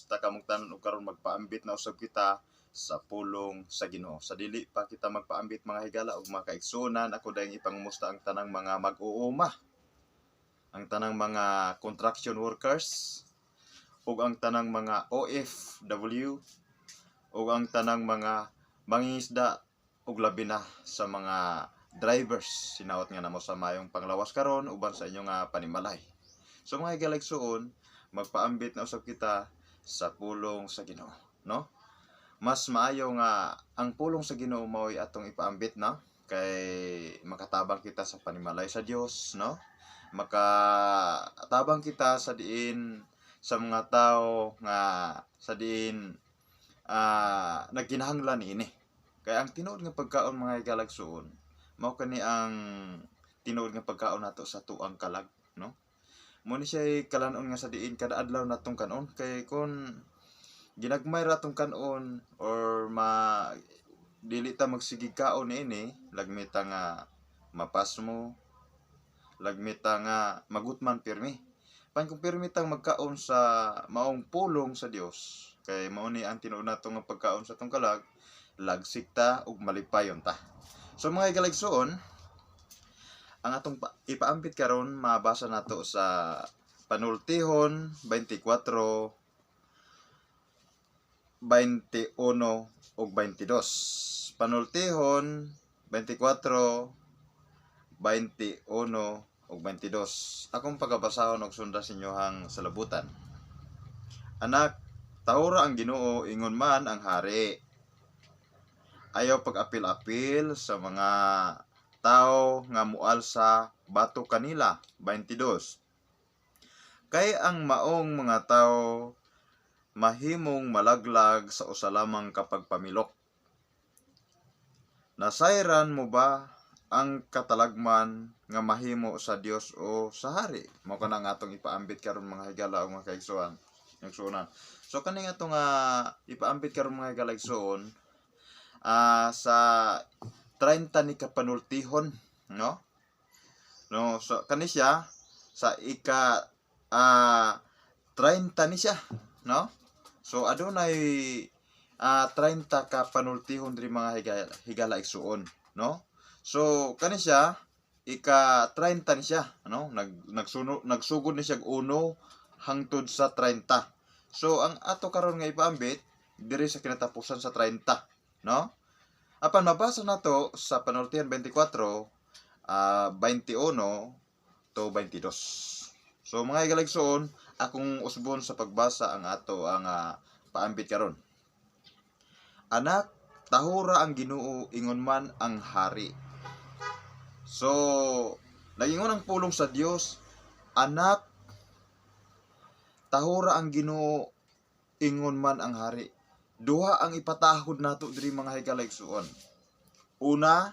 Kumusta kamong tanan ug karon magpaambit na usab kita sa pulong sa Ginoo. Sa dili pa kita magpaambit, mga higala ug mga kaigsuonan, ako dayong ipangumusta ang tanang mga mag-uuma, ang tanang mga construction workers, ug ang tanang mga OFW, ug ang tanang mga mangingisda, ug labi na sa mga drivers. Hinaot nga namo sa mayong panglawas karon uban sa inyong panimalay. So mga higala, igsuon, magpaambit na usab kita sa pulong sa Ginoo, no? Mas maayo nga ang pulong sa Ginoo mao'y atong ipaambit, no? Kay makatabang kita sa panimalay sa Dios, no? Makatabang kita sa diin sa mga tao nga sa diin nagkinahanglan niini. Kay ang tinuod nga pagkaon, mga higala, igsuon, mao kani ang tinuod nga pagkaon nato sa tuang kalag, no? Mo ni siya kalanon nga sa diin kada adlaw natong kanon, kay kon ginagmay ra tong kanon or ma dili ta magsigig kaon niini, lagmita nga mapasmo, lagmita nga magutman pirmi. Pan kung pirmi tang magkaon sa maong pulong sa Dios, kay mao ni ang tinuod nato nga pagkaon sa tong kalag, lagsik ta ug malipayon ta. So mga higala, igsuon, ang atong ipaambit karon mabasa nato sa Panultihon 24 21 ug 22. Panultihon 24 21 ug 22. Akong pagabasahon og sunda sa inyohang salabutan. Anak, tahura ang Ginoo ingon man ang hari. Ayaw pag-apil-apil sa mga tao nga mual sa batok kanila. 22. Kay ang maong mga tao mahimong malaglag sa usa lamang ka pagpamilok. Nasayran mo ba ang katalagman nga mahimo sa Dios o sa hari? Mao kana nga atong ipaambit karon, mga higala o mga kaigsuonan. Igsuonan. So kani nga atong ipaambit karon, mga higala, igsuon, sa 30 ni kapanultihon, no? No, so kani siya sa ika 30 ni siya, no? So adunay 30 ka panultihon diri, mga higala, igsuon, no? So kani siya ika 30 ni siya, no? Nag nagsuno nagsugod ni siya og uno hangtod sa 30. So ang ato karon nga ipaambit diri sa kinatapusan sa 30, no? Apan mabasa nato sa Panultihan 24 21 to 22. So mga higala, igsuon, akong usbon sa pagbasa ang ato ang paambit karon. Anak, tahura ang Ginoo ingon man ang hari. So, nagingon ang pulong sa Dios, anak, tahura ang Ginoo ingon man ang hari. Duha ang ipatahod nato diri, mga higala, igsuon. Una,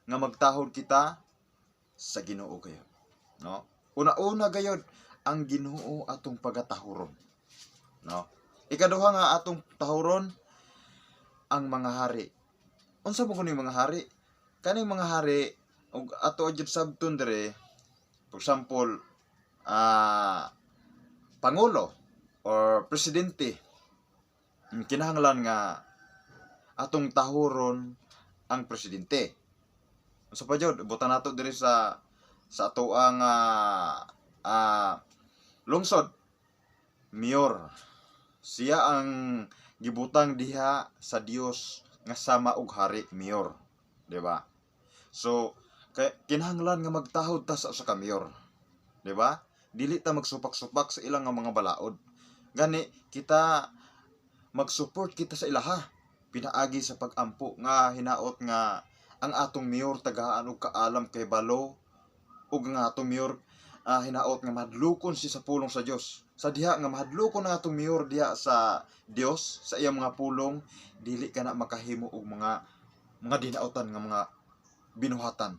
nga magtahod kita sa Ginoo gayod. No? Una-una gayod ang Ginoo atong pagatahuron. No? Ikaduha nga atong tahuron ang mga hari. Unsa mo kuno mga hari? Kaning mga hari ug ato jud sabton dire, for example, pangulo or presidente, kinahanglan nga atong tahuron ang presidente. Unsa pa jud? Butan nato diri sa atoang lungsod, mayor. Siya ang gibutang diha sa Dios nga sama og hari, mayor, di ba? So kay kinahanglan nga magtahod ta sa usa ka mayor, di ba? Dili ta magsupak-supak sa ilang nga mga balaod. Gani kita mag-support kita sa ilaha pinaagi sa pag-ampo nga hinaot nga ang atong mayor tagaan og kaalam kay balo ug nga atong mayor hinaot nga mahadlokon siya sa pulong sa Dios. Sa diha nga mahadlokon ang atong mayor diha sa Dios sa iyang mga pulong, dili ka na makahimo og mga dinautan nga mga binuhatan.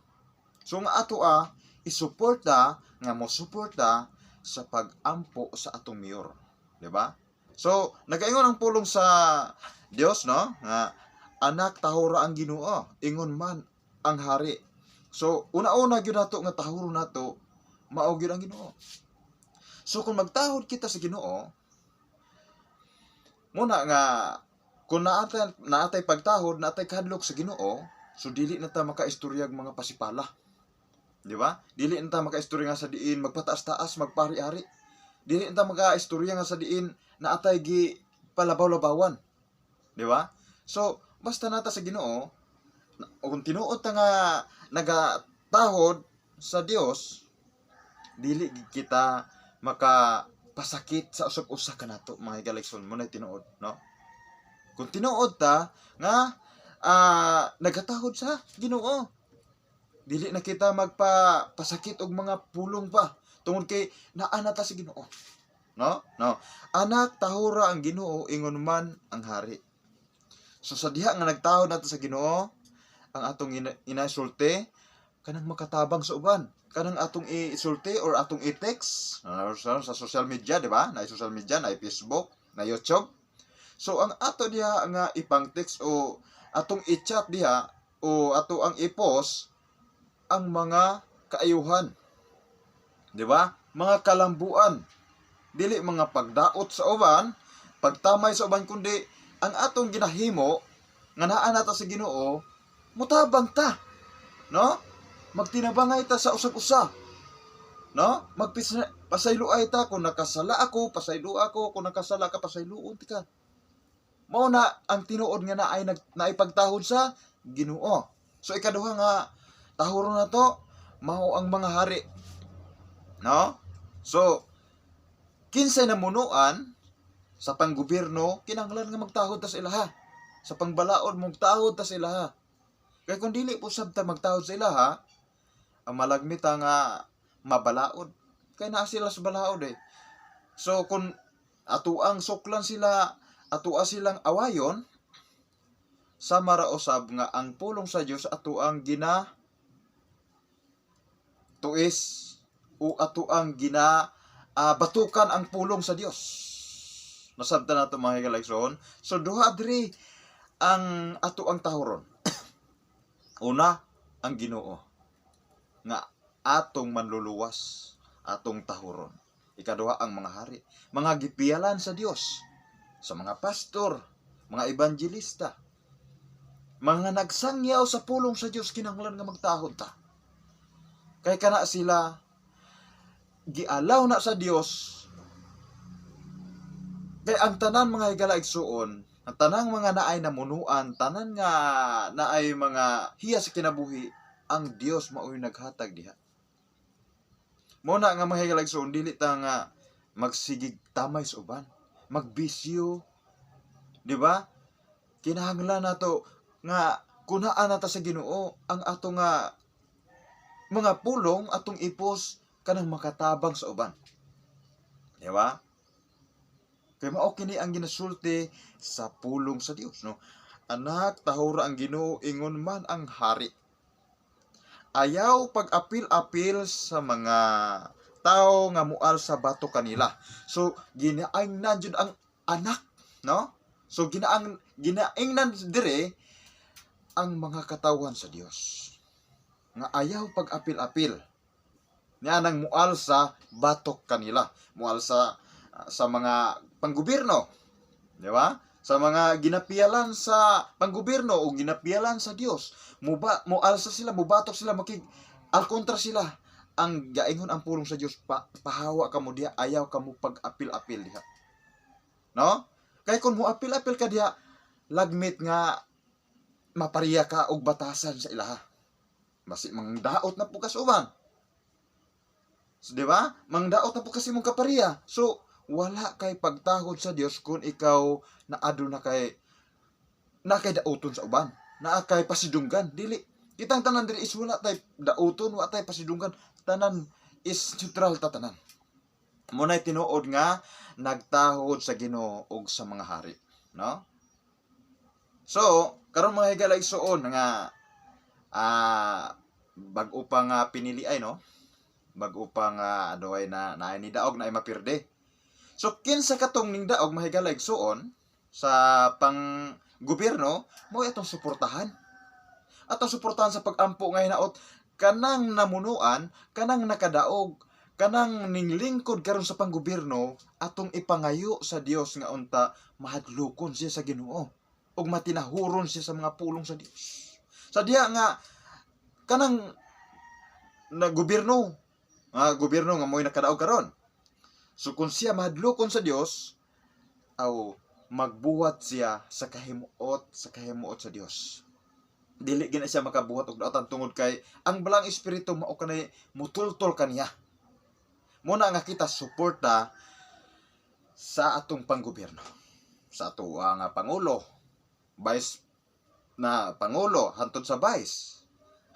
So nga ato isuporta nga mo suporta sa pag-ampo sa atong mayor, di ba? So nagaingon ang pulong sa Dios, no, nga anak, tahura ang Ginoo ingon man ang hari. So una-una gyud nato nga tahuro nato mao gyud ang Ginoo. So kung magtahod kita sa Ginoo, Muna nga kung naatay pagtahod, naatay kahadlok sa Ginoo, so dili na ta makaistoryag mga pasipala. Di ba? Dili na ta makaistorya nga sa diin magpataas-taas, magpari-ari. Dili na ta makaistorya nga sa diin naatay gi palabaw-labawan. Di ba? So, basta nata sa Ginoo, kung tinuod ta nga nagatahod sa Dios, dili gid kita makapasakit sa usag-usa kanato, mga higaligson mo na tinuod, no? Kung tinuod ta nga nagatahod sa Ginoo, dili na kita magpapasakit og mga pulong pa tungod kay naa na ta sa Ginoo, no? No, anak, tahura ang Ginoo, ingon man ang hari. So sa diha nga nagtahod nato sa Ginoo, ang atong inaisulti kanang makatabang sa uban, kanang atong isulti or atong i-text sa social media, di ba? Na social media, na Facebook, na YouTube. So ang ato diha nga ipang text o atong i-chat diha o ato ang i-post ang mga kaayuhan, di ba? Mga kalambuan, dili mga pagdaot sa uban, pagtamay sa uban, kundi ang atong ginahimo nga naa nato sa Ginoo, mutabang ta, no? Magtinabangay ta sa usag-usa, no? Pasayloay ta. Kung nakasala ako, pasaylo ako. Kung nakasala ka, pasayloon ti ka. Mao na ang tinuod nga naay naipagtahod sa Ginoo. So ikaduha nga tahuron nato mao ang mga hari, no? So kinsay namunuan sa panggobyerno, kinahanglan nga magtahod ta sa ilaha. Sa pangbalaod, magtahod ta sa ilaha, kay kung dili po sab ta magtahod sa ilaha, ang malagmit ta nga mabalaod, kay naa sila sa balaod eh. So kung atuang suklan sila, atua silang awayon, sama ra usab nga ang pulong sa Dios atuang gina tuis o atuang gina batukan ang pulong sa Dios. Nasabtan nato, mga higaligson. So duha diri ang ato ang tahuron. Una, ang Ginoo nga atong manluluwas, atong tahuron. Ikaduha, ang mga hari, mga gipiyalan sa Dios, sa mga pastor, mga ebangelista, mga nagsangyaw sa pulong sa Dios, kinahanglan nga magtahod ta. Kay kana sila gialaw na sa Dios. Kay ang tanan, mga higala igsuon, ang tanang mga naay namunuan, tanan nga naay mga hiya sa kinabuhi, ang Dios mao'y naghatag diha. Mo na nga, mga higala igsuon, dili ta nga magsigig tamay sa uban, magbisyo, di ba? Kinahanglan nato nga kunaan na ta sa Ginoo, ang ato nga mga pulong atong ipos kanang makatabang sa uban. Di ba? Kay mao kini ang ginasulti sa pulong sa Dios, no? Anak, tahura ang Ginoo, ingon man ang hari. Ayaw pag-apil-apil sa mga tao nga mual sa batok kanila. So ginaingnan jud ang anak, no? So ginaingnan dire ang mga katawhan sa Dios nga ayaw pag-apil-apil niya nang mual sa batok kanila, mual sa mga panggobyerno, di ba? Sa mga ginapiyalan sa panggobyerno o ginapiyalan sa Dios, muba mualsa sila, mubatok sila, makig alkontra sila. Ang gaingon ang pulong sa Dios, pahawa kamo diha, ayaw kamo pag-apil-apil diha, no? Kay kung mo apil-apil ka diha, lagmit nga mapariya ka og batasan sa ilaha, basi mangdaot na po ka sa uban. So, di ba? Mangdaot na po kasi mong kapariya. So, wala kay pagtahod sa Dios kung ikaw na aduna kay dauton sa uban. Naa kay pasidunggan. Dili. Kitang tanan diri is wala tay dauton, wala tay pasidunggan. Tanan is neutral ta tanan. Muna'y tinuod nga nagtahod sa Ginoo ug sa mga hari, no? So, karon, mga higala igsuon, nga bag-o pa nga pinili ay, no? Bag-o pa nga aduay na naay ni daog na ay mapirde. So kinsa katong ning daog, mahigala igsuon, sa pang gobyerno, mao atong suportahan. Atong suportahan sa pag-ampo nga hinaot kanang namunuan, kanang nakadaog, Kanang ninglingkod karon sa panggobyerno, atong ipangayo sa Dios nga unta mahadlokon siya sa Ginoo ug matinahuron siya sa mga pulong sa Dios. Sa diha nga kanang na gobyerno, nga gobyerno nga mo'y nakadaog karon. So kung siya mahadlokon sa Dios, aw magbuhat siya sa kahimuot sa Dios. Dili gina siya makabuhat og daotan tungod kay ang Balaang Espiritu mao kanay mutultol kaniya. Muna nga kita suporta sa atong panggobyerno. Sa ato nga pangulo, vice na pangulo, hantod sa vice,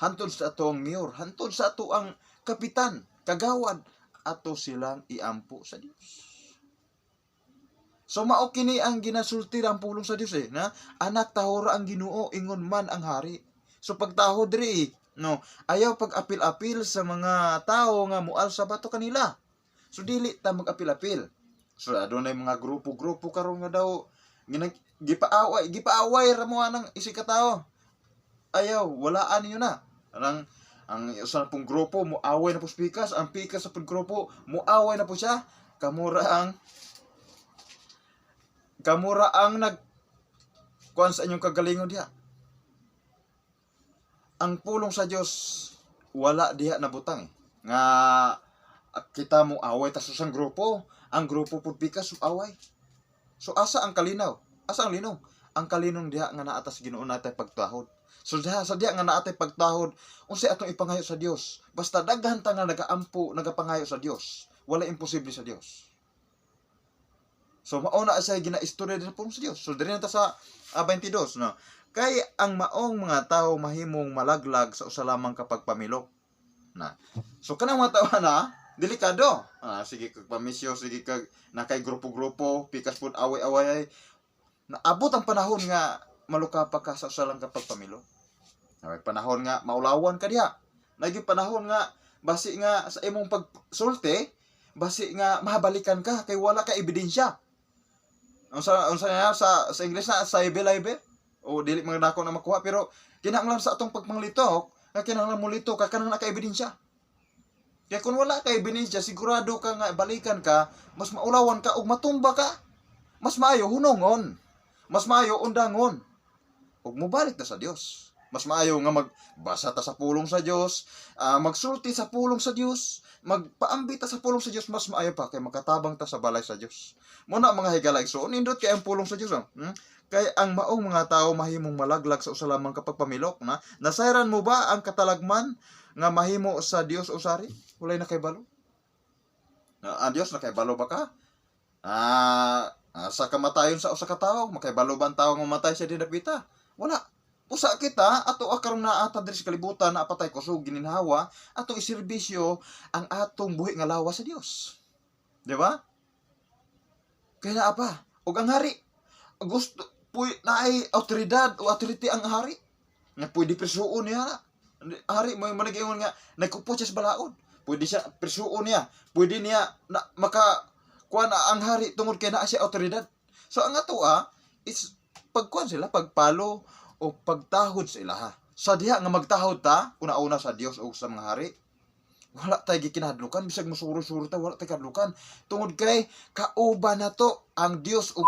hantod sa atong mayor, hantod sa ato ang kapitan, kagawad, ato silang iampo sa Dios. So mao kini ang ginasulti ang pulong sa Dios eh, na anak, tahora ang Ginoo, ingon man ang hari. So pagtahod diri, no, ayaw pag-apil-apil sa mga tao nga mual sa bato kanila. So dili ta mag-apil-apil. So adunay mga grupo-grupo karon nga daw gipaaway, gipaaway ra mo anang isig ka tawo. Ayaw, walaan ninyo na. Anang ang usa pong grupo muaway na po sa pikas, ang pikas sa pong grupo muaway na po siya. Kamura ang nag kuan sa inyong kagalingon diha. Ang pulong sa Dios wala diha nabutang eh. Nga kita mo away ta sa usang grupo, ang grupo pud pikas away. So asa ang kalinaw? Asa ang linong? Ang kalinong diha nga naa ta sa Ginoo, natay pagtahod. So diha sa diha nga naa tay pagtahod, unsay atong ipangayo sa Dios? Basta daghan ta nga nagaampo, nagapangayo sa Dios, wala imposible sa Dios. So mao na siya ginaistorya din sa Dios. So diri na ta sa 22, no. Kay ang maong mga tao mahimong malaglag sa usa lamang kapag pamilok. Na. So kanang mga tao na delikado. Sige kag pamisyo, sige kag nakay grupo-grupo, pikas pud away-away ay naabot ang panahon nga maluka pa ka sa usa lang kapag pamilok. May panahon nga maulawan ka diha. Nagi panahon nga basi nga sa imong pagsulti, basi nga mahabalikan ka kay wala ka ebidensya. Unsa niya sa English na cyber libel o dili mga dako na makuha, pero kinahanglan sa atong pagpanglitok nga kinahanglan mo lito ka kanang naka-ebidensya. Kaya kung wala ka ebidensya, sigurado ka nga balikan ka, mas maulawan ka ug matumba ka. Mas maayo hunongon. Mas maayo undangon. Ug mobalik ta sa Dios. Mas maayo nga magbasa ta sa pulong sa Dios, magsulti sa pulong sa Dios, magpaambit ta sa pulong sa Dios, mas maayo pa kay makatabang ta sa balay sa Dios. Muna, mga higala igsoon, nindot kay ang pulong sa Dios. Oh. Kay ang maong mga tao mahimong malaglag sa usa lamang kapag pamilok na. Nasayran mo ba ang katalagman nga mahimo sa Dios o sari? Walay na kay balo. Na, ang Dios nakaibalo ba ka? Sa kamatayon sa usa ka tawo, makaibalo ba ang tawo nga mamatay siya dinapita? Wala. Usa kita ato karon naa ta diri sa kalibutan na patay kusog gininhawa, atong iserbisyo ang atong buhi nga lawas sa Dios. Di ba? Kaya naa pa. Ug ang hari gusto puy naay awtoridad o authority ang hari nga pwede presuon niya na. Hari mo man nga nagkupo siya sa balaod. Pwede siya presuon niya. Pwede niya na maka kuan na ang hari tungod kay naa siya awtoridad. So ang ato is pagkuan sila, pagpalo o pagtahod sa ilaha. Sa diha nga magtahod ta una-una sa Dios o sa mga hari, wala tay gikinahadlukan. Bisag musuro-suro ta, wala tay kahadlukan tungod kay kauban nato ang Dios ug